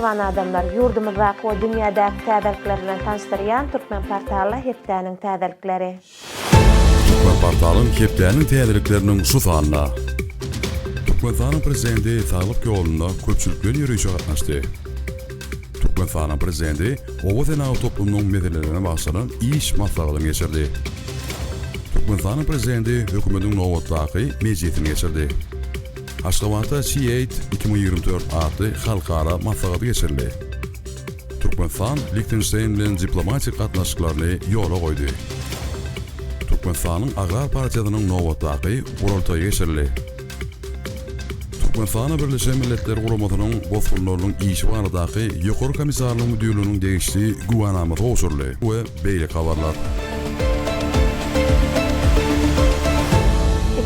Mähriban adamlar, ýurdumyzdaky we dünýädäki täzelikler bilen tanyşdyrýan Türkmenportally hepdäniň täzelikleri. Türkmenportalyň hepdäniň täzelikleriniň şu sanynda Türkmenistanyň Prezidenti Saglyk ýolunda köpçülikleýin ýörişe gatnaşdy. Türkmenistanyň Prezidenti oba senagat toplumynyň meselelerine bagyşlanan iş maslahatyny geçirdi. Türkmenistanyň Prezidenti Hökümetiň nobatdaky mejlisini geçirdi. Aşgabatda C-Eight 2024 atly halkara maslahaty geçirildi. Türkmenistan Lihtenşteýn bilen diplomatik gatnaşyklaryny ýola goýdy. Türkmenistanyň Agrar partiýasynyň nobatdaky gurultaýy geçirildi. Türkmenistana Birleşen Milletler Guramasynyň bosgunlarynyň işi baradaky Ýokary komissarlygyň müdirliginiň degişli güwänamasy gowşuryldy we beýleki habarlar.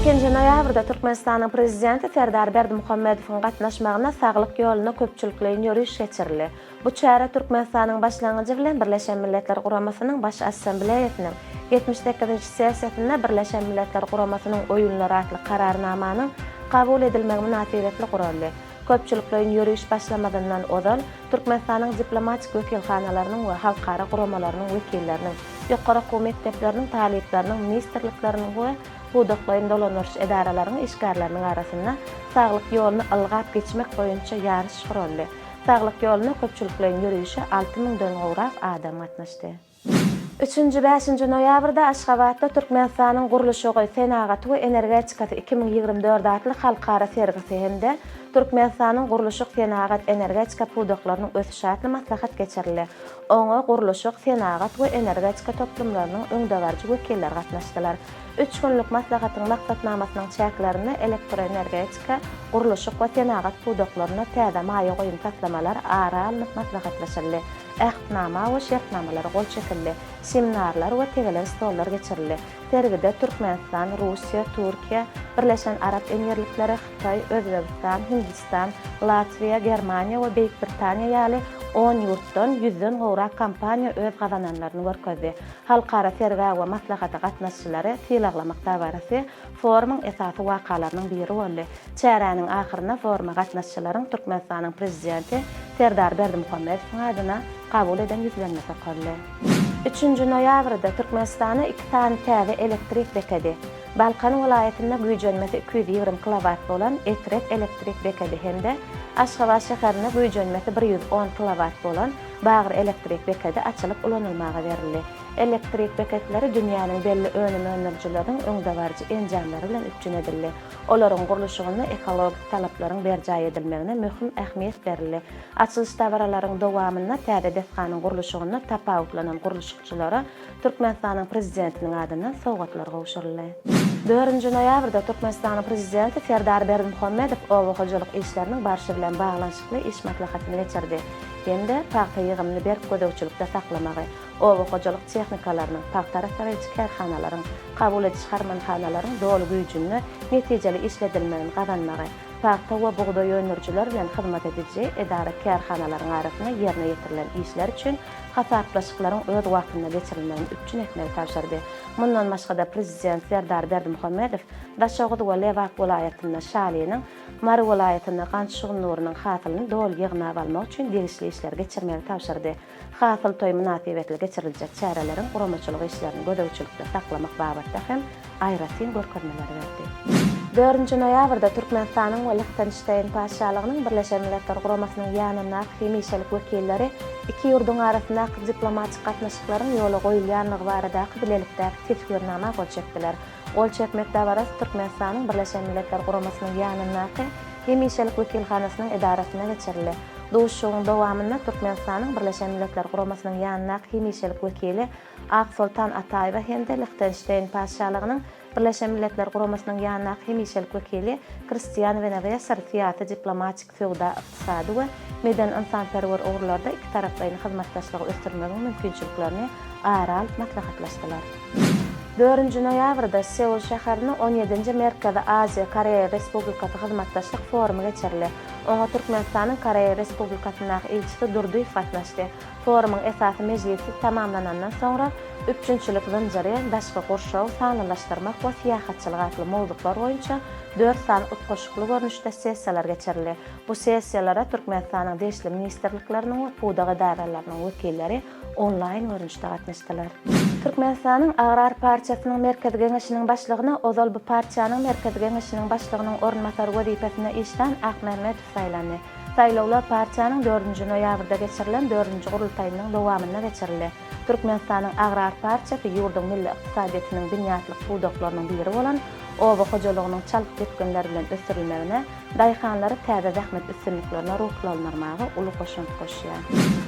Ikinji noýabrda Türkmenistanyň Prezidenti Serdar Berdimuhamedowyň gatnaşmagynda Saglyk ýoluna köpçülikleýin ýöriş geçirildi. Bu çäre Türkmenistanyň başlangyjy bilen Birleşen Milletler Guramasynyň Baş Assambleýasynyň 78-nji sessiýasynda Birleşen Milletler Guramasynyň Oýunlary atly Kararnamanyň kabul edilmegi mynasybetli guraldy. Köpçülikleýin ýöriş başlamazyndan ozal, Türkmenistanyň diplomatik wekilhanalarynyň we halkara guramalarynyň wekilleriniň, ýokary okuw mekdepleriniň talyplarynyň, ministrlikleriniň we pudaklaýyn dolandyryş edaralaryň işgärleriniň arasynda Saglyk ýoluny ylgap geçmek boýunça ýaryş guraldy. Saglyk ýoluna köpçülikleýin ýörişe alty müňden gowrak adam gatnaşdy. Üçünji, bäşinji noýabrda Aşgabatda Türkmenistanyň gurluşygy, senagaty we energetikasy 2024 atly halkara sergisi hem-de Türkmenistanyň gurluşyk, senagat, energetika pudaklarynyň ösüşi atly maslahat geçirildi. Oňa gurluşyk, senagat we energetika toplumlarynyň öňdebaryjy wekilleri gatnaşdylar. Üç günlük maslahatyň maksatnamasynyň çäklerinde elektroenergetika, gurluşyk we senagat pudaklarynda täze maýa goýum taslamalary ara alnyp maslahatlaşyldy, ähtnama we şertnamalara gol çekildi, seminarlar we tegelek stollar geçirildi. Sergide Türkmenistan, Russiýa, Türkiýe, Birleşen Arap Emirlikleri, Hytaý, Özbegistan, Hindistan, Latwiýa, Germaniýa we Beýik Britaniýa ýaly on ýurtdan ýüzden gowrak kompaniýa öz gazananlaryny görkezdi. Halkara sergä we maslahata gatnaşyjylary sylaglamak dabarasy forumyň esasy wakalarynyň biri boldy. Çäräniň ahyrynda foruma gatnaşyjylaryň Türkmenistanyň Prezidenti Serdar Berdimuhamedowyň adyna kabul eden ýüzlenmesi okaldy. Üçünji noýabrda Türkmenistana iki sany täze elektrik bekedi, Balkan welaýatynda güýjenmesi 220 kilowat bolan Etrek elektrik bekedi hem-de Aşgabat şäherinde güýjenmesi 110 kilowat bolan Bagyr elektrik bekedi açylyp ulanylmaga berildi. Elektrik beketleri dünýäniň belli önüm öndürijileriniň öňdebaryjy enjamlary bilen üpjün edildi. Olaryň gurluşygynda ekologik talaplaryň berjaý edilmegine möhüm ähmiýet berildi. Açylyş dabaralaryň dowamynda täze desganyň gurluşygynda tapawutlanan gurluşykçylara Türkmenistanyň Prezidentiniň adyndan sowgatlar gowşuryldy. Dördünji noýabrda Türkmenistanyň Prezidenti Serdar Berdimuhamedow oba hojalyk işleriniň barşy bilen baglanyşykly iş maslahatyny geçirdi hem-de pagta ýygymyny berk gözegçilikde saklamagy, oba hojalyk tehnikalarynyň, pagta arassalaýjy kärhanalaryň, kabul ediş harmanhanalaryň doly güýjünde netijeli işledilmegini gazanmagy, pagta we bugdaý öndürijiler bilen hyzmat ediji edara-kärhanalaryň arasynda ýerine ýetirilen işler üçin hasaplaşyklaryň öz wagtynda geçirilmegini üpjün etmegi tabşyrdy. Mundan başga-da, Prezident Serdar Berdimuhamedow Daşoguz we Lebap welaýatynda şalynyň, Mary welaýatynda gant şugundyrynyň hasylyny doly ýygnap almak üçin degişli işleri geçirmegi tabşyrdy. Hasyl toýy mynasybetli geçiriljek çäreleriň guramaçylyk işlerini gözegçilikde saklamak babatda hem aýratyn görkezmeleri berdi. Dördünji noýabrda Türkmenistanyň we Lihtenşteýn Patyşalygynyň Birleşen Milletler Guramasynyň ýanyndaky hemişelik wekilleri iki ýurduň arasyndaky diplomatik gatnaşyklaryň ýola goýulýanlygy baradaky bilelikdäki teswirnama gol çekdiler. Gol çekmek dabarasy Türkmenistanyň Birleşen Milletler Guramasynyň ýanyndaky hemişelik wekilhanasynyň edarasynda geçirildi. Duşuşygyň dowamynda Türkmenistanyň Birleşen Milletler Guramasynyň ýanyndaky hemişelik wekili Aksoltan Ataýewa hem-de Lihtenşteýn Patyşalygynyň Birleşen Milletler Guramasynyň ýanyndaky hemişelik wekili Kristian Wenaweser syýasy-diplomatik, söwda, ykdysady we medeni-ynsanperwer ugurlarda ikitaraplaýyn hyzmatdaşlygy ösdürmegiň mümkinçiliklerini ara alyp maslahatlaşdylar. Dördünji noýabrda Seul şäherinde on ýedinji Merkezi Aziýa, Koreýa Respublikasy hyzmatdaşlyk forumy geçirildi. Oňa Türkmenistanyň Koreýa Respublikasyndaky ilçisi Durdyýew gatnaşdy. Forumyň esasy mejlisi tamamlanandan soňra, Üpjünçilik zynjyry, daşky gurşaw, sanlylaşdyrmak we syýahatçylyk atly mowzuklar boýunça. Dört sany utgaşykly görnüşde sessiýalar geçirildi. Bu sessiýalara Türkmenistanyň degişli ministrlikleriniň we pudak edaralarynyň wekilleri onlaýn görnüşde gatnaşdylar. Türkmenistanyň Agrar partiýasynyň Merkezi Geňeşiniň başlygyna ozal bu partiýanyň Merkezi Geňeşiniň başlygynyň orunbasary wezipesinde işlän Akmämmedow saýlandy. Saýlawlar partiýanyň dördünji noýabrda geçirilen dördünji gurultaýynyň dowamynda geçirildi. Türkmenistanyň Agrar partiýasy ýurduň milli ykdysadyýetiniň binýatlyk pudaklarynyň biri bolan oba hojalygynyň çalt depginler bilen ösdürilmegine, daýhanlary täze zähmet üstünliklerine ruhlandyrmaga uly goşant goşýar.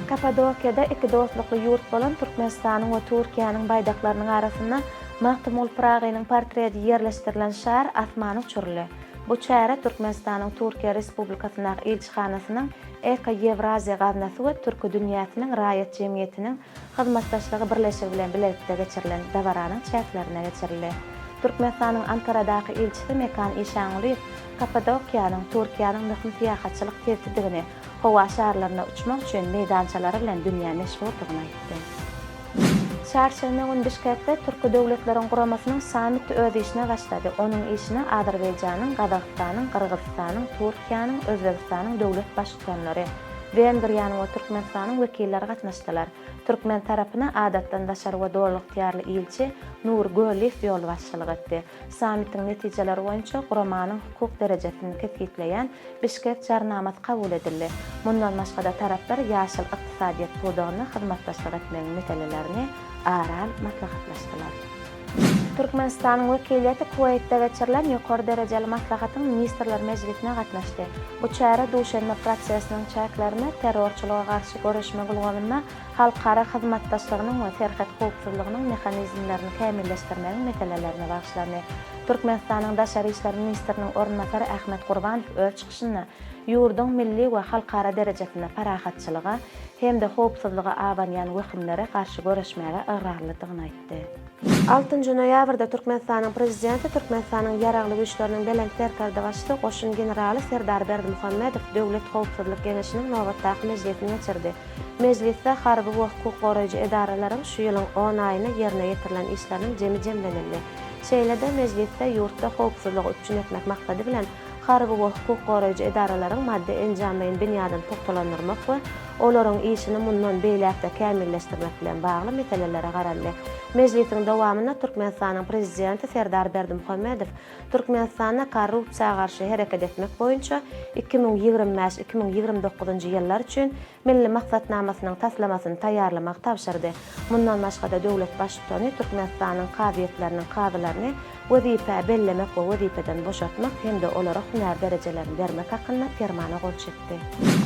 Kapadokiýada iki dostlukly ýurt bolan Türkmenistanyň we Türkiýäniň baýdaklarynyň arasynda Magtymguly Pyragynyň portreti ýerleşdirilen şar asmana uçuryldy. Bu çäre Türkmenistanyň Türkiýe Respublikasyndaky ilçihanasynyň Eko Ýewraziýa gaznasy we Türki dünýäsiniň raýat jemgyýetiniň hyzmatdaşlygy birleşigi bilen bilelikde geçirilen dabaranyň çäklerinde geçirildi. Türkmenistanyň Ankaradaky ilçisi Mekan Işangulyýew Kapadokiýanyň Türkiýäniň möhüm syýahatçylyk sebitidigini, howa şarlarynda uçmak üçin meýdançalary bilen dünýä meşhurdygyny aýtdy. Çarşenbe güni Bişkekde Türki Döwletleriň Guramasynyň sammiti öz işine başlady. Onuň işine Azerbaýjanyň, Gazagystanyň, Gyrgyzystanyň, Türkiýäniň, Özbegistanyň döwlet Baştutanlary, Wengriýanyň we Türkmenistanyň wekilleri gatnaşdylar. Türkmen tarapyna Adatdan daşary we Doly ygtyýarly ilçi Nury Gölliýew ýolbaşçylyk etdi. Sammitiň netijeleri boýunça guramanyň hukuk derejesini kesgitleýän Bişkek Jarnamasy kabul edildi. Mundan başga-da taraplar ýaşyl ykdysadyýet pudagynda hyzmatdaşlyk etmegiň meselelerini ara alyp maslahatlaşdylar. Türkmenistanyň wekiliýeti Kuweýtde geçirilen ýokary derejeli maslahatyň ministrler mejlisine gatnaşdy. Bu çäre Duşenbe prosesiniň çäklerinde terrorçylyga garşy göreşmek ulgamynda halkara hyzmatdaşlygynyň we serhet howpsuzlygynyň mehanizmlerini kämilleşdirmegiň meselelerine bagyşlandy. Türkmenistanyň daşary işler ministriniň orunbasary Ahmet Gurbanow öz çykyşynda ýurduň milli we halkara derejesinde parahatçylyga hem-de howpsuzlyga abanýan wehimlere garşy göreşmäge ygrarlydygyny aýtdy. Altynjy noýabrda Türkmenistanyň Prezidenti, Türkmenistanyň Ýaragly Güýçleriniň Belent Serkerdebaşysy, goşun generaly Serdar Berdimuhamedow Döwlet howpsuzlyk geňeşiniň nobatdaky mejlisini geçirdi. Mejlisde harby we hukuk goraýjy edaralaryň şu ýylyň on aýynda ýerine ýetirilen işleriniň jemi jemlenildi. Şeýle-de mejlisde ýurtda howpsuzlygy üpjün etmek maksady bilen harby we hukuk goraýjy edaralaryň maddy-enjamlaýyn binýadyny pugtalandyrmak we olaryň işini mundan beýläk-de kämilleşdirmek bilen bagly meselelere garaldy. Mejlisiň dowamynda Türkmenistanyň Prezidenti Serdar Berdimuhamedow Türkmenistanda korrupsiýa garşy hereket etmek boýunça 2025, 2029-njy ýyllar üçin Milli maksatnamasynyň taslamasyny taýýarlamagy tabşyrdy. Mundan başga-da döwlet Baştutany Türkmenistanyň kazyýetleriniň kazylaryny wezipä bellemek we wezipeden boşatmak hem-de olara hünär derejelerini bermek hakynda Permana gol çekdi.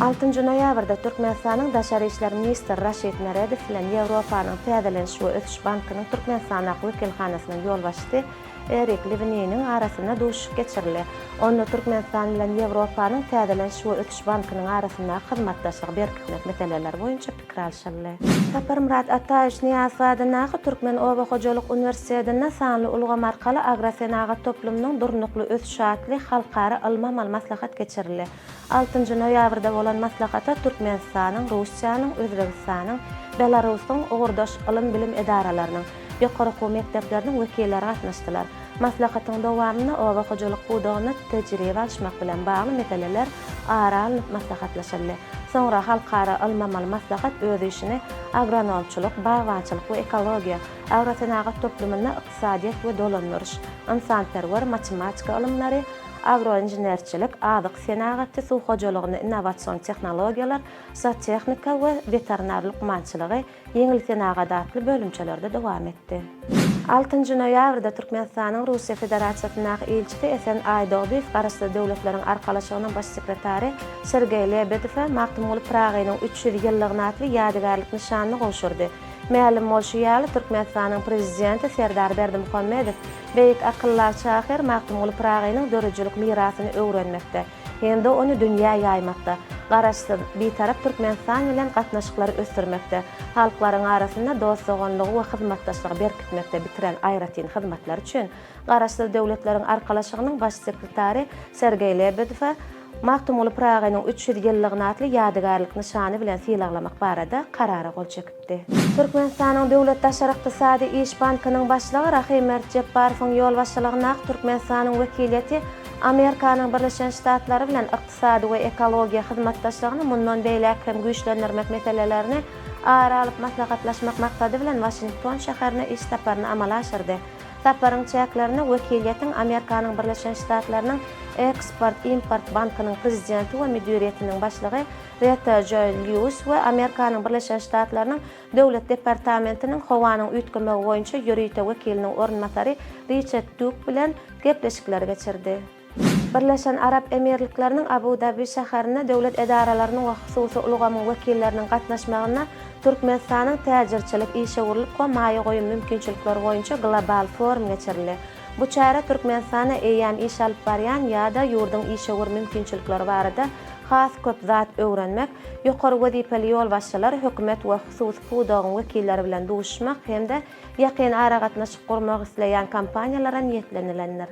Altynjy noýabrda Türkmenistanyň daşary işler ministri Raşid Meredow bilen Ýewropanyň Täzeleniş we ösüş bankynyň Türkmenistandaky wekilhanasynyň ýolbaşçysy Erik Liwniniň arasynda duşuşyk geçirildi. Onda Türkmenistan bilen Ýewropanyň Täzeleniş we ösüş bankynyň arasyndaky hyzmatdaşlygy berkitmek meseleleri boýunça pikir alşyldy. Saparmyrat Ataýewiç Nyýazow adyndaky Türkmen oba hojalyk uniwersitetinde Sanly ulgam arkaly agrosenagat toplumynyň durnukly ösüşi atly halkara ylmy-amaly maslahat geçirildi. Altynjy noýabrda bolan maslahata Türkmenistanyň, Russiýanyň, Özbegistanyň, Belarusyň ugurdaş ylym-bilim edaralarynyň, ýokary okuw mekdepleriniň wekilleri gatnaşdylar. Maslahatyň dowamynda oba hojalyk pudagynda tejribe alyşmak bilen bagly meseleler ara alnyp maslahatlaşyldy. Soňra halkara ylmy-amaly maslahat öz işini agronomçylyk, bagbançylyk we ekologiýa, agrosenagat toplumynda ykdysadyýet we dolandyryş, ynsanperwer, matematika ylymlary, agroinženerçilik, azyk senagaty, suw hojalygynda innowasion tehnologiýalar, zootehnika we weterinar lukmançylygy, Ýeňil senagat atly bölümçelerde dowam etdi. Altynjy noýabrda Türkmenistanyň Russiýa Federasiýasyndaky ilçisi Esen Aýdogdyýew Garaşsyz Döwletleriň Arkalaşygynyň Baş sekretary Sergeý Lebedewe Magtymguly Pyragynyň 300 ýyllygyna atly ýadygärlik nyşanyny gowşurdy. Mälim bolşy ýaly, Türkmenistanyň Prezidenti Serdar Berdimuhamedow beýik akyldar şahyr Magtymguly Pyragynyň döredijilik mirasyny öwrenmekde, hem-de ony dünýä ýaýmakda, Garaşsyz, Bitarap Türkmenistan bilen gatnaşyklary ösdürmekde, halklaryň arasynda dost-doganlygy we hyzmatdaşlygy berkitmekde bitiren aýratyn hyzmatlary üçin Garaşsyz Döwletleriň Arkalaşygynyň Baş sekretary Sergeý Lebedewe Magtymguly Pyragynyň 300 ýyllygyna atly ýadygärlik nyşany bilen sylaglamak barada Karara gol çekipdi. Türkmenistanyň Döwlet daşary ykdysady iş bankynyň başlygy Rahymbert Jepbarowyň ýolbaşçylygyndaky Türkmenistanyň wekiliýeti. Amerikanyň Birleşen Ştatlary bilen ykdysady we ekologiýa hyzmatdaşlygyny mundan beýläk hem güýçlendirmek meselelerini ara alyp maslahatlaşmak maksady bilen Waşington şäherine iş saparyny amala aşyrdy. Saparyň çäklerinde wekiliýetiň Amerikanyň Birleşen Ştatlarynyň Eksport-import bankynyň prezidenti we müdiriýetiniň başlygy Reta Joý Lýuis we Amerikanyň Birleşen Ştatlarynyň Döwlet departamentiniň howanyň üýtgemegi boýunça ýörite wekiliniň orunbasary Riçard Duk bilen gepleşikleri geçirdi. Birleşen Arap Emirlikleriniň Abu-Dabi şäherinde döwlet edaralarynyň we hususy ulgamyň wekilleriniň gatnaşmagynda Türkmenistanyň täjirçilik, işewürlik we maýa goýum mümkinçilikleri boýunça global forum geçirildi. Bu çäre Türkmenistanda eýýäm iş alyp barýan ýa-da ýurduň işewür mümkinçilikleri barada has köp zat öwrenmek, ýokary wezipeli ýolbaşçylar, hökümet we hususy pudagyň wekilleri bilen duşuşmak hem-de ýakyn aragatnaşyk gurmak isleýän kompaniýalara niýetlenilendir.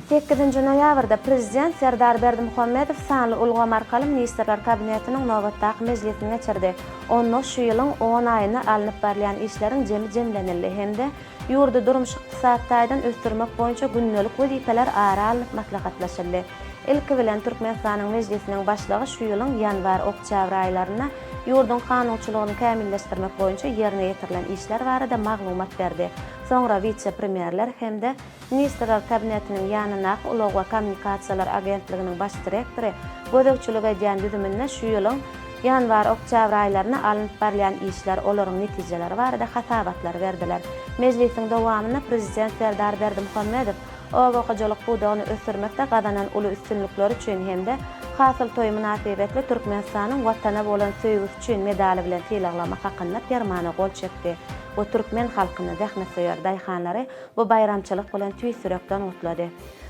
Sekizinji noýabrda Prezident Serdar Berdimuhamedow sanly ulgam arkaly Ministrler Kabinetiniň nobatdaky mejlisini geçirdi. Onda şu ýylyň on aýynda alnyp barylýan işleriň jemi jemlenildi hem-de ýurdy durmuş-ykdysady taýdan ösdürmek boýunça gündelik wezipeler ara alnyp maslahatlaşyldy. Ilki bilen, Türkmenistanyň Mejlisiniň Başlygy şu ýylyň ýanwar-oktýabr aýlarynda ýurduň kanunçylygyny kämilleşdirmek boýunça ýerine ýetirilen işler barada maglumat berdi. Soňra wise-premýerler hem-de Ministrler Kabinetiniň ýanyndaky Ulag we kommunikasiýalar agentliginiň baş direktory gözegçilik edýän düzüminde şu ýylyň ýanwar-oktýabr aýlarynda alnyp barylýan işler, olaryň netijeleri barada hasabatlary berdiler. Mejlisiň dowamynda Prezident Serdar Berdimuhamedow oba hojalyk pudagyny ösdürmekde gazanan uly üstünlikleri üçin hem-de Hasyl toýy mynasybetli Türkmenistanyň Watana bolan söýgüsi üçin medaly bilen sylaglamak hakynda Permana gol çekdi we türkmen halkyny, zähmetsöýer daýhanlary bu baýramçylyk bilen tüýs ýürekden gutlady.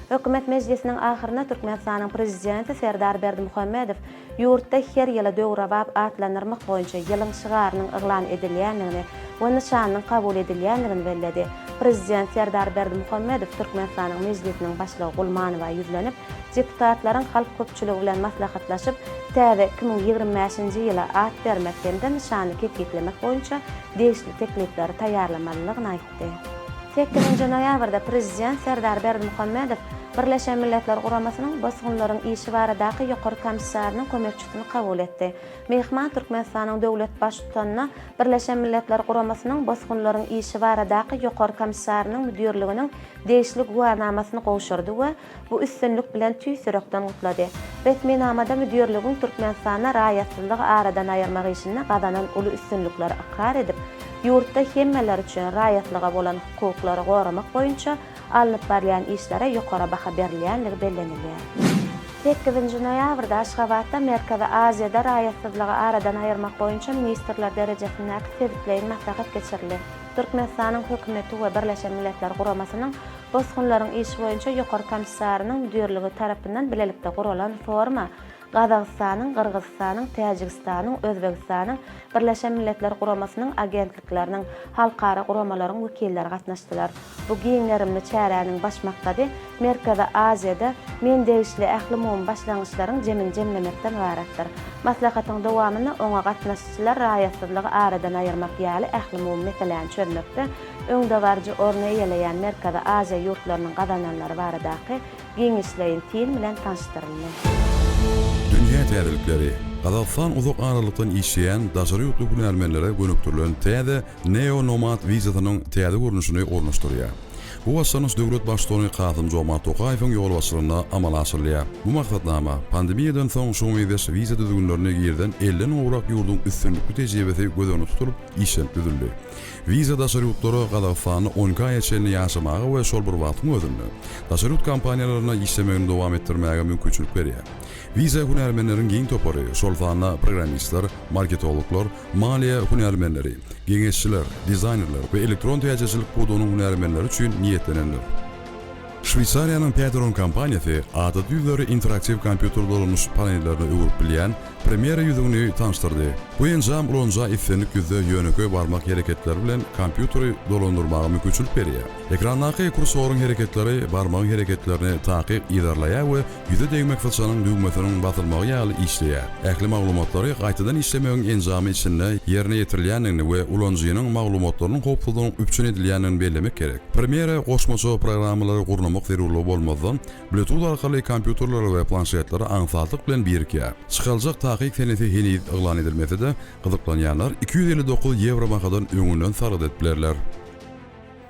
Hökümet mejlisiniň ahyrynda Türkmenistanyň Prezidenti Serdar Berdimuhamedow ýurtda her ýyly döwrebap atlandyrmak boýunça ýylyň şygarynyň yglan edilýändigini we nyşanynyň kabul edilýändigini belledi. Prezident Serdar Berdimuhamedow Türkmenistanyň Mejlisiniň Başlygy Gulmanowa ýüzlenip, deputatlaryň halk köpçüligi bilen maslahatlaşyp, täze 2025-nji ýyla at bermek hem-de nyşany kesgitlemek boýunça degişli teklipleri taýýarlamalydygyny aýtdy. Sekizinji noýabrda Prezident Serdar Berdimuhamedow Birleşen Milletler Guramasynyň Bosgunlaryň işi baradaky Ýokary komissarynyň kömekçisini kabul etdi. Myhman Türkmenistanyň döwlet Baştutanyna Birleşen Milletler Guramasynyň Bosgunlaryň işi baradaky Ýokary komissarynyň müdirliginiň degişli güwänamasyny gowşurdy we bu üstünlik bilen tüýs ýürekden gutlady. Resminamada müdirligiň Türkmenistanda raýatsyzlygy aradan aýyrmak işinde gazanan uly üstünlikleri ykrar edip, ýurtda hemmeler üçin raýatlyga bolan hukuklary goramak boýunça alnyp barylýan işlere ýokary baha berilýändigi bellenilýär. Sekizinji noýabrda Aşgabatda Merkezi Aziýada raýatsyzlygy aradan aýyrmak boýunça ministrler derejesindäki sebitleýin maslahat geçirildi. Türkmenistanyň Hökümeti we Birleşen Milletler Guramasynyň Bosgunlaryň işi boýunça Ýokary komissarynyň müdirligi tarapyndan bilelikde guralan foruma Gazagystanyň, Gyrgyzystanyň, Täjigistanyň, Özbegistanyň, Birleşen Milletler Guramasynyň agentlikleriniň, halkara guramalaryň wekilleri gatnaşdylar. Bu giň gerimli çäräniň baş maksady Merkezi Aziýada men degişli ählumumy başlangyçlaryň jemini jemlemekden ybaratdyr. Maslahatyň dowamynda oňa gatnaşyjylar raýatsyzlygy aradan aýyrmak ýaly ählumumy meseläni çözmekde öňdebaryjy orny eýeleýän Merkezi Aziýa ýurtlarynyň gazananlary baradaky giňişleýin syn bilen tanyşdyryldy. Dünýä täzelikleri. Gazagystan uzak aralykdan işleýän daşary ýurtly hünärmenlere gönükdirilen täze Neo-Nomad wizasynyň täze görnüşini ornaşdyrýar. Bu başlangyç döwlet Baştutany Kasym-Jomart Tokaýewiň ýolbaşçylygynda amala aşyrylýar. Bu maksatnama, pandemiýadan soň şuňa meňzeş wiza düzgünlerini girizen elden gowrak ýurduň üstünlikli tejribesi göz öňünde tutulyp işlenip düzüldi. Wiza daşary ýurtlara Gazagystanda 12 aýa çenli ýaşamaga we şol bir wagtyň özünde, daşary ýurt kompaniýalarynda işlemegini dowam etdirmäge mümkinçilik berýär. Wiza hünärmenleriň giň topary, şol sanda programmistler, marketologlar, maliýe hünärmenleri, geňeşçiler, dizaýnerler we elektron täjirçilik pudagynyň hünärmenleri üçin niýetlenendir. Şweýsariýanyň Peteron kompaniýasy adaty ýüzleri interaktiw kompýuter dolanyş panellerine öwrüp bilýän Premiere ýüzügini tanyşdyrdy. Bu enjam ulanyja islendik ýüzde ýönekeý barmak hereketleri bilen kompýuteri dolandyrmaga mümkinçilik berýär. Ekrandaky kursoryň hereketleri barmagyň hereketlerini takyk yzarlaýar we ýüze degmek syçanyň düwmesiniň basylmagy ýaly işleýär. Ähli maglumatlary gaýtadan işlemegiň enjamy içinde ýerine ýetirilýändigini we ulanyjynyň maglumatlarynyň howpsuzlygynyň üpjün edilýändigini bellemek gerek. Premiere goşmaça programmalary gurnamak zerurlygy bolmazdan, Bluetooth arkaly kompýuterlere we planşetlere aňsatlyk bilen birikýär. Çykaryljak takyk senesi heniz yglan edilmese-de, gyzyklanýanlar 259 ýewro bahadan öňünden sargyt edip bilerler.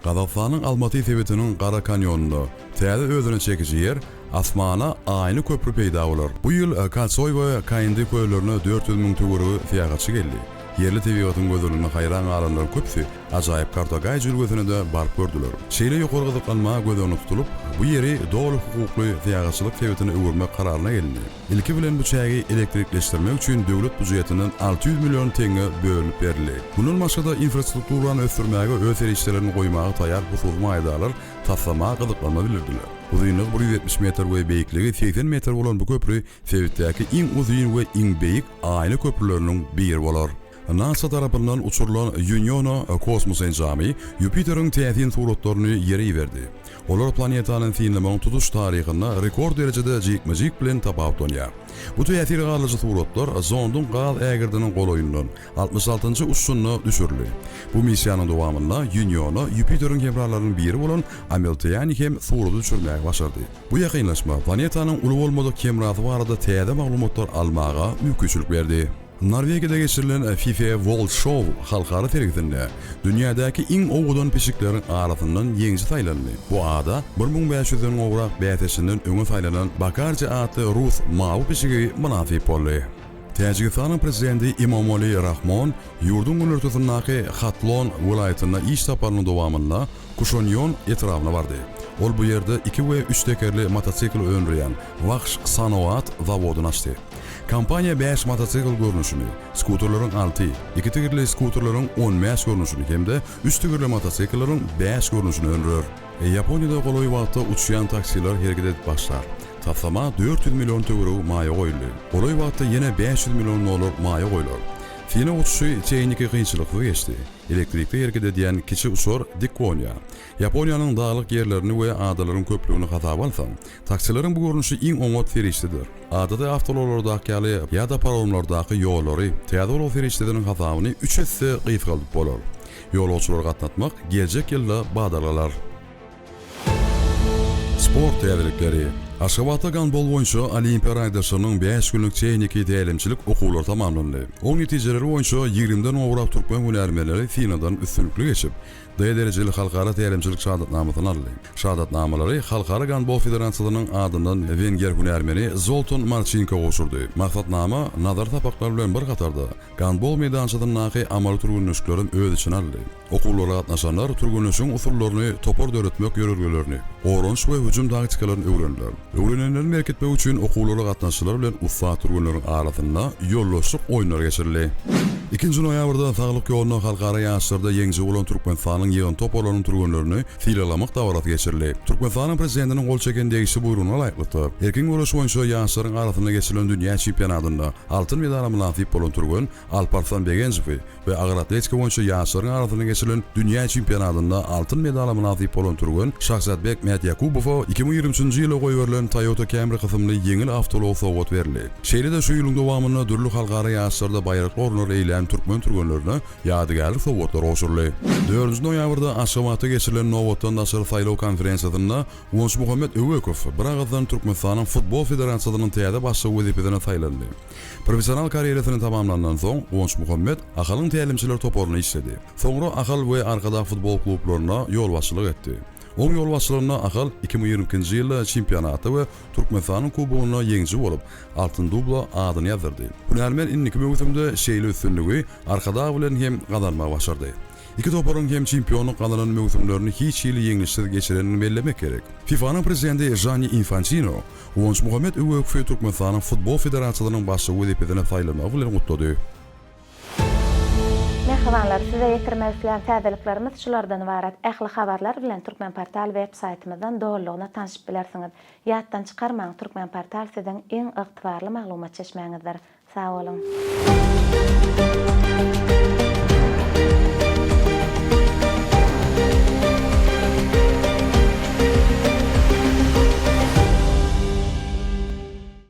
Gazagystanyň Almaty sebitiniň Gara kanýonynda täze özüne çekiji ýer, asmana aýna köpri peýda bolar. Bu ýyl Kalsoý we Kaindy köllerine 400 müň töweregi syýahatçy geldi. Ýerli tebigatyň gözelligine haýran galanlaryň köpüsi ajaýyp Kartagaý jülgesine-de baryp gördüler. Şeýle ýokary gyzyklanma göz öňünde tutulyp, bu ýeri doly hukukly syýahatçylyk sebitine öwürmek kararyna gelindi. Ilki bilen bu çägi elektrikleşdirmek üçin döwlet býujetinden 600 million teňňe bölünip berildi. Mundan başga-da infrastrukturany ösdürmäge öz serişdelerini goýmaga taýýar hususy maýadarlar taslama gyzyklanma bildirdiler. Uzynlygy 170 metr we beýikligi 80 metr bolan bu köpri sebitdäki iň uzyn we iň beýik aýna köprüleriniň biri bolar. NASA tarapyndan uçurylan Ýuniona kosmos enjamy Ýupiteriň täsin suratlaryny Ýere iberdi. Olar planetany synlamagyň tutuş taryhynda rekord derejede jikme-jik bilen tapawutlanýar. Bu täsir galdyryjy suratlar zonduň gaz ägirdiniň golaýyndan, altmyş altynjy uçuşynda düşürildi. Bu missiýanyň dowamynda Ýuniona Ýupiteriň hemralarynyň biri bolan Amelteýany hem surata düşürmäge başardy. Bu ýakynlaşma planetanyň uly bolmadyk hemrasy barada täze maglumatlar almaga mümkinçilik berdi. Norwegiýada geçirilen FIFA World Show halkara sergisinde dünýädäki iň owadan pişikleriň arasyndan ýeňiji saýlandy. Bu ada 1500 den gowrak bäsdeşinden öňe saýlanan Bakarji atly rus mawy pişigi mynasyp boldy. Täjigistanyň Prezidenti Emomali Rahmon ýurduň günortasyndaky Hatlon welaýatynda iş saparynyň dowamynda Kuşonýon etrabyna bardy. Ol bu ýerde iki we üç tekerli motosikl öndürýän Wahş Sanoat zawodyny açdy. Kompaniýa bäş motosikl görnüşini, skuterleriň alty, iki tigirli skuterleriň 15 görnüşini hem-de üç tigirli motosiklleriň bäş görnüşini öndürer. Ýaponiýada golaý wagtda uçýan taksiler hereket edip başlar. Taslama 400 million töweregi maýa goýuldy. Golaý wagtda ýene 500 million dollar maýa goýlar. Synag uçuşy tehniki kynçylyksyz geçdi. Elektrikde hereket edýän kiçi uçar dik gonýar. Ýaponiýanyň daglyk ýerlerini we adalaryň köplügini hasaba alsaň, taksileriň bu görnüşi iň oňat serişdedir. Adaty awtoulaglardaky ýaly ýa-da paromlardaky ýollary täze ulag serişdesiniň hasabyny üç esse gysgaldyp bolar. Ýolagçylary gatnatmak geljek ýylda badalgalar. Sport täzelikleri. Aşgabatda gandbol boýunça Olimpiýa raýdaşlygynyň bäş günlük tehniki tälimçilik okuwlary tamamlandy. Oň netijeleri boýunça ýigrimiden gowrak türkmen hünärmenleri synagdan üstünlikli geçip, D derejeli halkara tälimçilik şahadatnamasyny aldy. Şahadatnamalary Halkara gandbol federasiýasynyň adyndan wenger hünärmeni Zoltan Marçinko gowşurdy. Maksatnama nazary sapaklar bilen bir hatarda, gandbol meýdançasyndaky amaly türgenleşiklerem öz içine aldy. Okuwlara gatnaşanlar türgenleşigiň usullaryny, topar döretmek ýörelgelerini, goranyş we hüjüm taktikalaryny öwrendiler. Öwrenenlerini berkitmek üçin okuwlara gatnaşyjylar bilen ussat türgenleriň arasynda ýoldaşlyk oýunlary geçirildi. Ikinji noýabrda Saglyk ýolunda halkara ýaryşlarda ýeňiji bolan Türkmenistanyň ýygyndy toparlarynyň türgenlerini sylaglamak dabarasy geçirildi. Türkmenistanyň Prezidentiniň gol çeken degişli buýrugyna laýyklykda, erkin göreş boýunça ýaşlaryň arasynda geçirilen dünýä çempionatynda altyn medala mynasyp bolan türgen Alparslan Begenjowy we agyr atletika boýunça ýaşlaryň arasynda geçirilen dünýä çempionatynda altyn medala mynasyp bolan türgen Şahzadbek Mätýakubowa 2023-nji ýyla goýberilen Toyota Camry kysymly ýeňil awtoulag sowgat berildi. Şeýle-de şu ýylyň dowamynda dürli halkara ýaryşlarda baýrakly orunlary eýelän türkmen türgenlerine ýadygärlik sowgatlar gowşuryldy. Dördünji noýabrda Aşgabatda geçirilen nobatdan daşary saýlaw konferensiýasynda Guwançmuhammet Öwekow biragyzdan Türkmenistanyň Futbol federasiýasynyň täze başlygy wezipesine saýlandy. Professional karýerasyny tamamlandan soň, Guwançmuhammet Ahalyň tälimçiler toparynda işledi. Soňra Ahal we Arkadag futbol klublaryna ýolbaşçylyk etdi. Oň ýolbaşçylygynda Ahal 2022-nji ýylda çempionatda we Türkmenistanyň Kubogynda ýeňiji bolup, Altyn dubla adyny ýazdyrdy. Hünärmen indiki möwsümde şeýle üstünligi Arkadag bilen hem gazanmagy başardy. Iki toparyň hem çempionlyk gazanan möwsümlerini hiç hili ýeňlişsiz geçirenini bellemek gerek. FIFA-nyň prezidenti Janni Infantino Guwançmuhammet Öwekowy Türkmenistanyň Futbol federasiýasynyň başlygy wezipesine saýlanmagy bilen gutlady. Mähribanlar, size ýetirmek isleýän täzeliklerimiz şulardan ybarat. Ähli habarlar bilen Turkmenportal web saýtymyzdan dolulygyna tanşyp bilersiňiz. Ýatdan çykarmaň, Turkmenportal siziň iň ygtybarly maglumat çeşmäňizdir. Sag boluň!